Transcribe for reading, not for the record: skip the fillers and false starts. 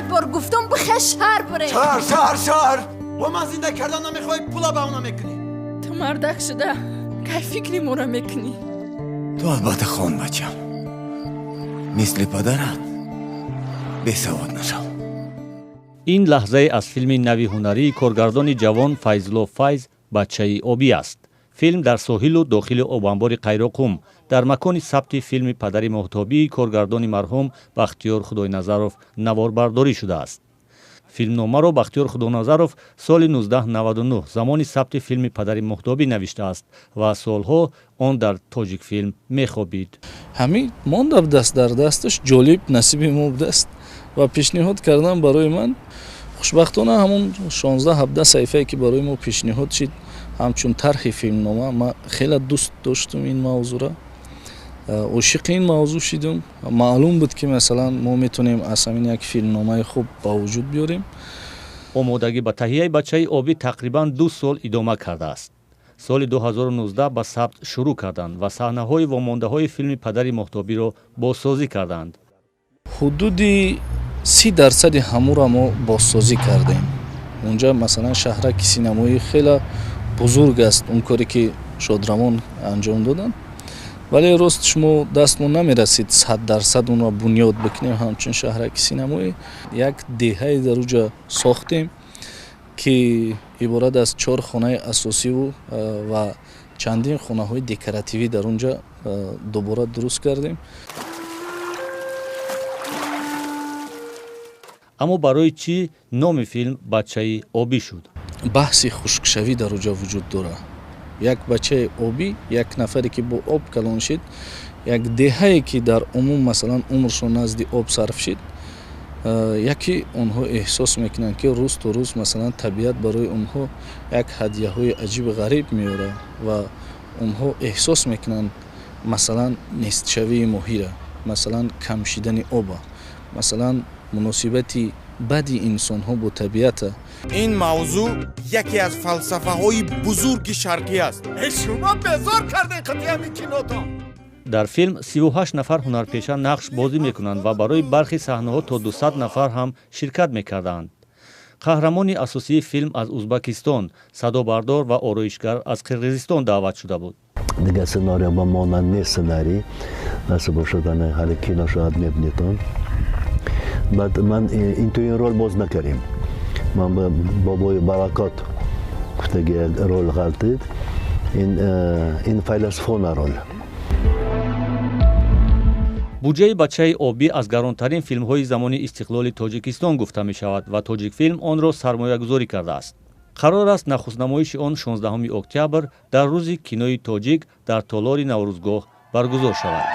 100 бор гуфтам бихе шаҳр бире. Шаҳр, шаҳр, шаҳр. Бо ман зинда кардан намехоҳӣ, пула ба она мекунӣ. Ту мардак шуда, кай фикри моро мекунӣ? Ту албатта хон, бачам. Мисли падарат бесавод нашав. Ин лаҳзае аз филми нави ҳунарии коргардони ҷавон Файзулло Файз «Бачаи обӣ» аст. Филм дар соҳилу дохили обанбори Қайроқум дар макони сабти филми «Падари моҳтобии» коргардони марҳум Бахтиёр Худойназаров наворбардорӣ шудааст. Филмномаро Бахтиёр Худоназаров соли 1999 замони сабти филми «Падари моҳтобӣ» навиштааст ва солҳо он дар Тоҷикфилм мехобид. Ҳамин монда даст дар дасташ, ҷолиб насиби мо будааст ва пешниҳод кардан барои ман. Хушбахтона, ҳамун 16-17 саҳифае, ки барои мо пешниҳод шид ҳамчун тарҳи филмнома, ман хеле дӯст доштум ин мавзӯъра, ошиқи ин мавзӯъ шидум. Маълум буд, ки масалан мо метавонем аз ҳамин як филмномаи хуб ба вуҷуд биёрем. Омодагӣ ба таҳияи «Бачаи обӣ» тақрибан 2 сол идома кардааст. Соли 2019 ба сабт шурӯъ карданд ва саҳнаҳои вомондаҳои филми «Падари моҳтобиро» бозсозӣ карданд. Ҳудуди 30 дарсади ҳамуро мо бозсозӣ кардем. Унҷа масалан шаҳраки синамоӣ хеле бузург аст, он коре ки шодравон анҷом доданд, вале рост шумо дастмон намерасид 100% онро бунёд бикунем ҳамчун шаҳраки синамоӣ. Як деҳае дар уҷа сохтем, ки иборат аз чор хонаи асосиву ва чандин хонаҳои декоративӣ дар унҷа дубора дуруст кардем. Аммо барои чӣ номи филм «Бачаи обӣ» шуд? Баҳси хушкшавӣ дар уҷа вуҷуд дорад. Як бачаи обӣ, як нафаре, ки бо об калон шид, як деҳае, ки дар умум масалан умршон назди об сарф шид, яке онҳо эҳсос мекунанд, ки рӯз то рӯз масалан табиат барои онҳо як ҳадияҳои аҷибу ғариб меорад ва онҳо эҳсос мекунанд масалан нестшавии моҳира, масалан кам шидани оба, масалан муносибати бади инсонҳо бо табиата. Ин мавзӯъ яке аз фалсафаҳои бузурги шарқӣ аст. Шумо безор кардем қати ҳамин кинотон. Дар филм 38 нафар ҳунарпеша нақш бозӣ мекунанд ва барои бархи саҳнаҳо то 200 нафар ҳам ширкат мекарданд. Қаҳрамони асосии филм аз Узбакистон, садобардор ва ороишгар аз Қирғизистон даъват шуда буд. Дигар сценария ба монанд нест, сценарий насиб бошад, ҳали кино шояд мебинедон. Баъд ман ин то ин рол боз накардем, ман ба бобои Баракот гуфтаги як рол ғалтид, ин файласуфона рол. Буҷаи «Бачаи обӣ» аз гаронтарин филмҳои замони истиқлоли Тоҷикистон гуфта мешавад ва Тоҷикфилм онро сармоягузорӣ кардааст. Қарор аст нахустнамоиши он 16 октябр дар рӯзи кинои тоҷик дар толори Наврӯзгоҳ баргузор шавад.